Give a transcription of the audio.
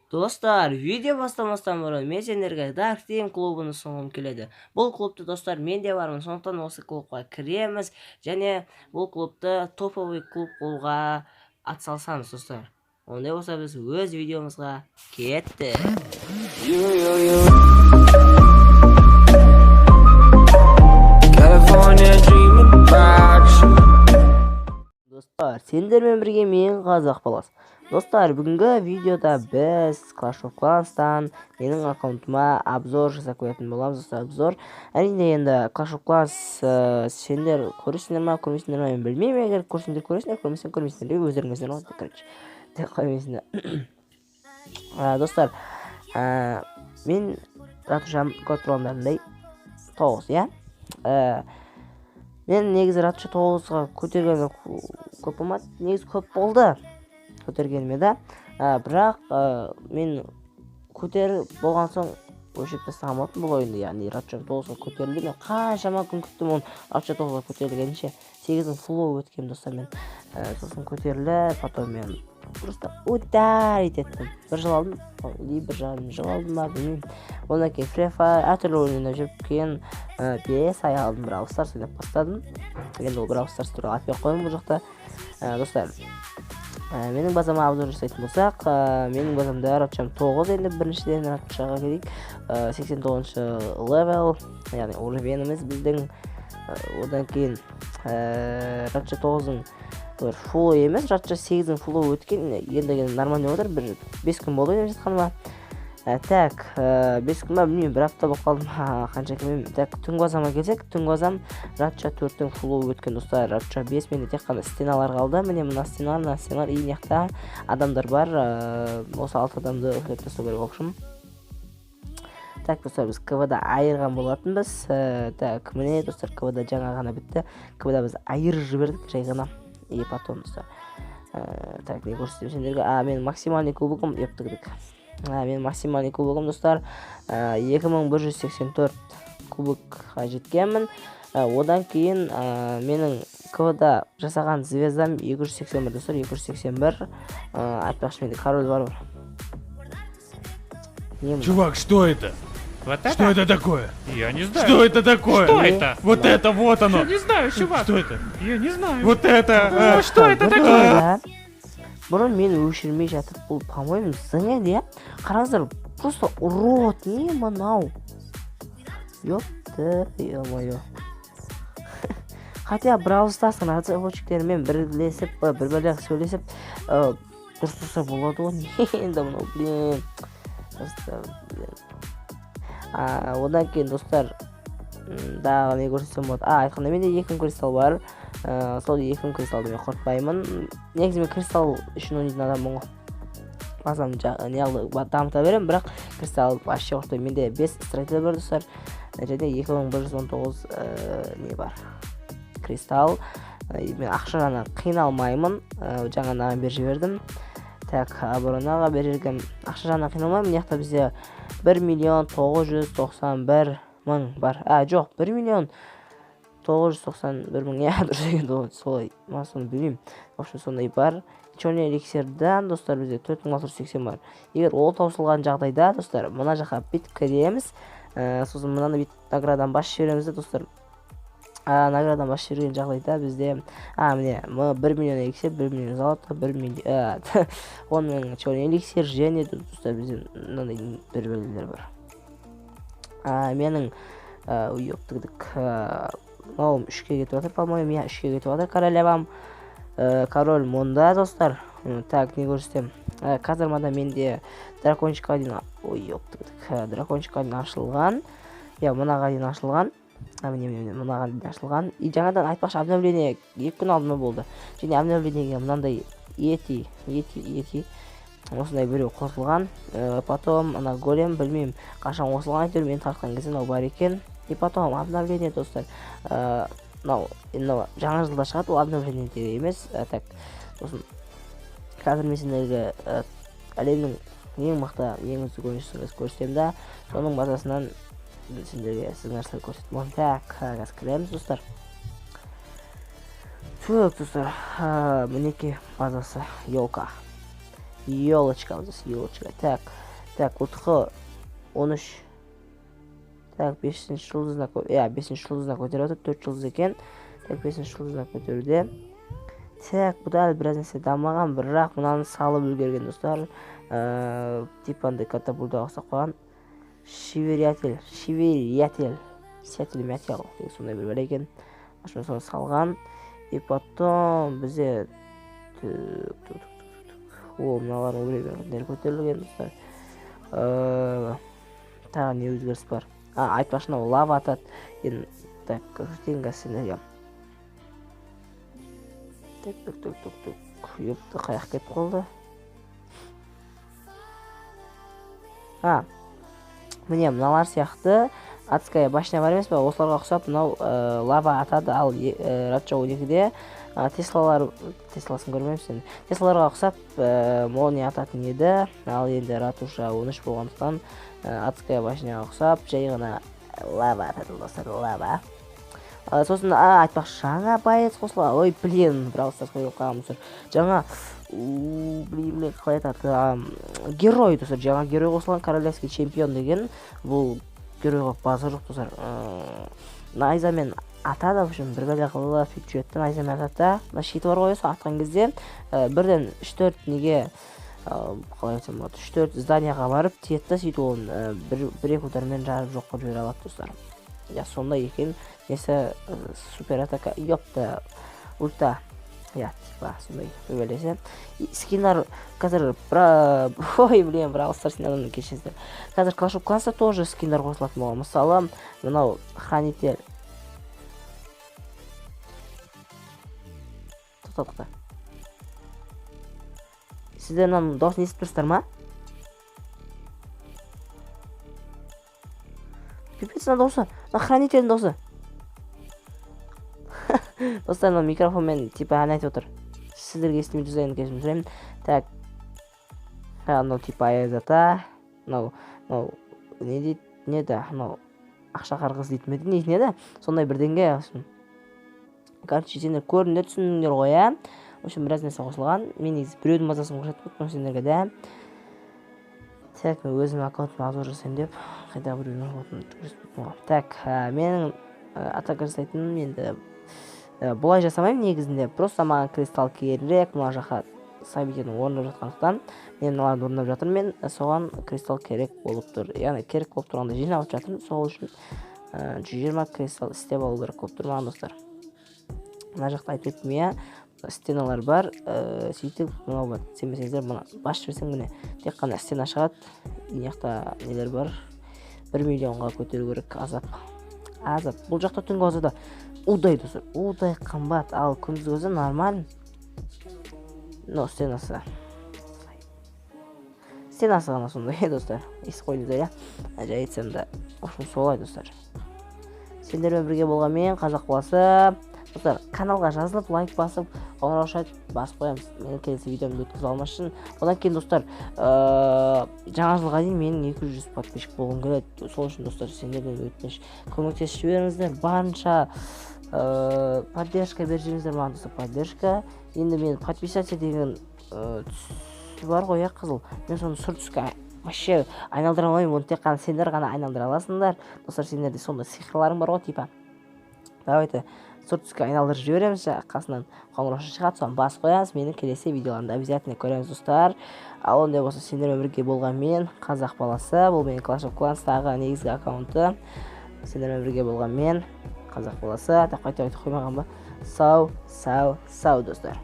Достар, видео бастамастан бұрын мен сендерге Dark Team клубын ұсынғым келеді. Бұл клубты, достар, мен де бармын, сондықтан осы клубқа кіреміз және бұл клубты топовый клуб қылуға атсалысамыз, достар. Ондай болса, біз өз видеомызға кеттік. California dreaming about you. Достар, сендермен бірге мен, Қазақ баласы. Достар, бүгінгі видеода біз Clash of Clans'тан менің аккаунтыма обзор жасап көретін боламыз, достар, обзор. Әрине, енді Clash of Clans сендер көресіңдер ма, көрмейсіңдер ма, мен білмеймін. Егер көрсеңдер, көресіңдер, көрмесең, көрмейсіңдер, өздеріңіздер ғой, короче. Деп қоймайсыңдар. Достар, мен ратушам көріп тұрғандарындай 9, иә? Мен негізі ратуша 9-ға көтергенім көп болмады, негізі көп болды көтергеніме да. Бірақ мен көтеріп болған соң өшіріп тастаған болатынмын бұл ойынды, яғни ратушам 9-ға көтерілді. Мен қаншама күн күттім оны ратуша 9-ға көтерілгенше, 8-дің фуллы өткенмін, достар, мен. Сосын көтерілді, потом мен просто ударить еттім. Бір жыл алдым, или 1,5 жыл алдым ба, білмеймін. Одан кейін Free Fire, әртүрлі ойын ойнап жүріп, кейін 5 ай алдым, Brawl Stars ойнап бастадым. Енді ол Brawl Stars туралы айтпай ақ қояйын бұл жақта. Достар, менің базама обзор жасайтын болсақ, менің базамда ратушам 9. Енді біріншіден ратушаға келейік. 89-шы левел, яғни уровеніміз біздің. Одан кейін ратуша 9-ың бір фуллы емес, ратуша 8-дің фуллы өткен. Енді нормальный отыр, бір 5 күн болды ойнап жатқаныма. Так, 5 күн ба, білмеймін, бір апта болып қалды ма, қанша екенін білмеймін. Так, түнгі базама келсек, түнгі базам ратуша 4-тің фуллы өткен, достар. Ратуша 5, менде тек қана стеналар қалды. Міне, мына стеналар, мына стеналар, и мына жақта адамдар бар. Осы алты адамды өлтіріп тастау керек, в общем. Так, достар, біз КВ-да айырған болатынбыз. Так, міне, достар, КВ-да жаңа ғана бітті. КВ-да біз айырып жібердік жай ғана. И потом, достар, так, не көрсетемін сендерге? А, менің максимальный кубогым, ептігдік. А, менің максимальный кубогым, достар, 2184 кубокқа жеткенмін. Одан кейін менің КВ-да жасаған звездам 281, достар, 281. Айтпақшы, менде король бар. Не мынау? Чувак, что это? Вот это? Что это такое? Я не знаю. Что это такое? Что это? Вот это, вот оно! Я не знаю, чувак. Что это? Я не знаю. Вот это! А, что это Бұрын такое? Да, бұрын мен өшірмей жатып, бұл, по моему, зың еді, иә. Қараңыздар, просто урод, не мынау, ёпты, ё мое. Хотя Бравл Старстың разработчиктерімен бірлесіп, бір бірлеп сөйлесіп, дұрыстаса болады ғой. Не енді мынау, блин, просто, блин. А, одан кейін, достар, дағы не көрсетсем болады? А, айтқанда, менде 2000 кристалл бар. Сол 2000 кристаллды мен құртпаймын. Негізі мен кристалл үшін ойнайтын адаммын ғой. Базамды не қылды, дамыта беремін, бірақ кристалл вообще құртпаймын. Менде 5 строитель бар, достар, және 2119 не бар, кристалл. Мен ақша жағынан қиналмаймын. Жаңа мынаған беріп жібердім. Так, оборонаға беріп жібергенмін. Ақша жағынан қиналмаймын. Мына жақта бізде 1 991 000 бар. А, жоқ, 1 991 000, иә, дұрыс екен ғой, солай ма, соны білмеймін. В общем, сондай бар. Черный эликсирдан, достар, бізде 4680 бар. Егер ол таусылған жағдайда, достар, мына жаққа бүйтіп кіреміз, сосын мынаны бүйтіп наградан басып жібереміз де, достар. Наградан басып жіберген жағдайда бізде, а, міне, 1 миллион эликсир, 1 миллион золото, 1 миллион, 10 000 черный эликсир және де, достар, бізде мынандай бір белгілер бар. Менің ёптігдік, мынауым үшке кетіп жатыр, по моему, иә, үшке кетіп жатыр королевам. Король мұнда, достар. Так, не көрсетемін? Казармада менде дракончикқа дейін, ой, ёптігдік, дракончикқа дейін ашылған, иә, мынаға дейін ашылған. А, міне, міне, мынаған дейін ашылған. И жаңадан, айтпақшы, обновление 2 күн алдында болды және обновлениеге мынандай ети осындай біреу қосылған. Потом ана голем, білмеймін, қашан қосылған, әйтеуір мен тартқан кезде мынау бар екен. И потом обновление, достар, мынау жаңа жылда шығады, ол обновление емес. Так, сосын қазір мен сендерге әлемнің ең мықты, ең үздік ойыншысын көрсетемін да, соның базасынан сендерге сіздің нәрселер көрсететін боламын. Так, қазір кіреміз, достар. Так, достар, мінекей базасы, елка. Елочка, елочка. Так, так, ұтқы 13. Так, 5-ші жұлдызына, иә, 5-ші жұлдызына көтеріп отыр, 4 жұлдыз екен. Так, 5-ші жұлдызына көтеруде. Так, бұда әлі біраз нәрсе дамыған, бірақ мынаны салып үлгерген достар. Типа андай катапультаға ұқсап қойған. Шиверятель, шиверятель, сятель мятел деген сондай бір бәле екен. Соны салған. И потом бізде о, мыналардың уровеньдері көтерілген достар. Тағы не өзгеріс бар? Айтпақшы, мынау лава атады. Енді так, көрсетейін қазір сендерге. Так, так, так, так, так. Ёпта, қаяқ кетіп қалды. Міне мыналар сияқты адская башня бар емес па, осыларға ұқсап мынау лава атады. Ал Ратша 12-де Теслалар, Тесласын көрмеймін енді. Теслаларға ұқсап молния ататын еді. Ал енді Ратуша 13 болғандықтан адская башняға ұқсап жай ғана лава атады достар, лава. Сосын айтпақшы, жаңа боец қосылған. Ой, блин, Бравл Старс қойып қалғанмын достар. Жаңа, блин, қалай айтады, герой достар, жаңа герой қосылған, королевский чемпион деген. Бұл геройға базар жоқ достар. Найзамен атады, в общем, бір бәле қылып сөйтіп жүреді да, найзамен атады да. Мына щиті бар ғой, сол атқан кезде бірден 3-4 неге, қалай айтсам болады, 3-4 зданияға барып тиеді да, сөйтіп оны бір-екі удармен жарып жоқ қылып жібере алады достар. Я сондай екен. Несі супер атака, ёпта, ульта. Я, типа, сондай бір бәлесі. Скиндар қазір, ой, блин, Бравл Старс кешіріңіздер. Қазір Clash of Clans'та тоже скиндар қосылатын болған. Мысалы, мынау хранитель. Тоқта, тоқта. Сіздер мынаның дауысын естіп тұрсыздар ма? Пипец, мына дауысы, мына хранительдің дауысы. Достар, мына микрофонмен типа ән айтып отыр. Сіздерге естімей тұрса енді кешірім сұраймын. Так, мынау типа Аяз ата, мынау не дейді, не еді, мынау ақша қарғыз дейтін ме еді, не дейтін еді, сондай бірдеңе. Короче, сендер көрдіңдер, түсіндіңдер ғой, ә? В общем, біраз нәрсе қосылған. Мен негізі біреудің мазасын көрсетіп отырмын сендерге да. Так, мен өзім аккаунтыма обзор жасаймын деп қайда біреудің аккаунтын көрсетіп отырмын ғой. Так, менің атака жасайтыным енді бұлай жасамаймын негізінде. Просто маған кристалл керек, мына жаққа событиені орындап жатқандықтан мен мыналарды орындап жатырмын, мен соған кристалл керек болып тұр. Яғни керек болып тұрғанда жинап жатырмын, сол үшін 120 кристалл істеп алу керек болып тұр маған достар. Мына жақта айтып өттім, иә, стеналар бар, сөйтіп мынау бар. Сенбесеңіздер, мына басып жіберсең, міне тек қана стена шығады. Мына жақта нелер бар? 1 миллионға көтеру керек, азап. Азап. Бұл жақта түнгі азада удай достар, удай қымбат, ал күндізгі өзі нормально. Но стенасы. Стенасы ғана сондай, достар. Естіп қойдыңыздар, иә? Жай айтсам да, в общем, солай достар. Сендермен бірге болған мен, Қазақ баласы. Достар, каналға жазылып, лайк басып, қоңырау басып қоямыз. Менің келесі видеомды өткізіп алмас үшін. Одан кейін достар, жаңа жылға дейін менің 200 подписчик болғым келеді. Сол үшін достар, сендерден өтініш, көмектесіп жіберіңіздер, барынша поддержка беріп жіберіңіздер маған достар, поддержка. Енді мен подписаться деген түс бар ғой, иә, қызыл. Мен соны сұр түске вообще айналдыра алмаймын, оны тек қана сендер ғана айналдыра аласыңдар. Достар, сендерде сондай сиқырларың бар ғой, типа. Давайте сұр түске айналдырып жібереміз, қасынан қоңырауша шығады, соны басып қоямыз. Менің келесі видеоларымды обязательно көреміз достар. Ал ондай болса, сендермен бірге болған мен, Қазақ баласы. Бұл менің Clash of Clans'тағы негізгі аккаунты. Сендермен бірге болған мен, Қазақ баласы. Так, қайта айтып қоймаған ба? Сау, сау, сау достар.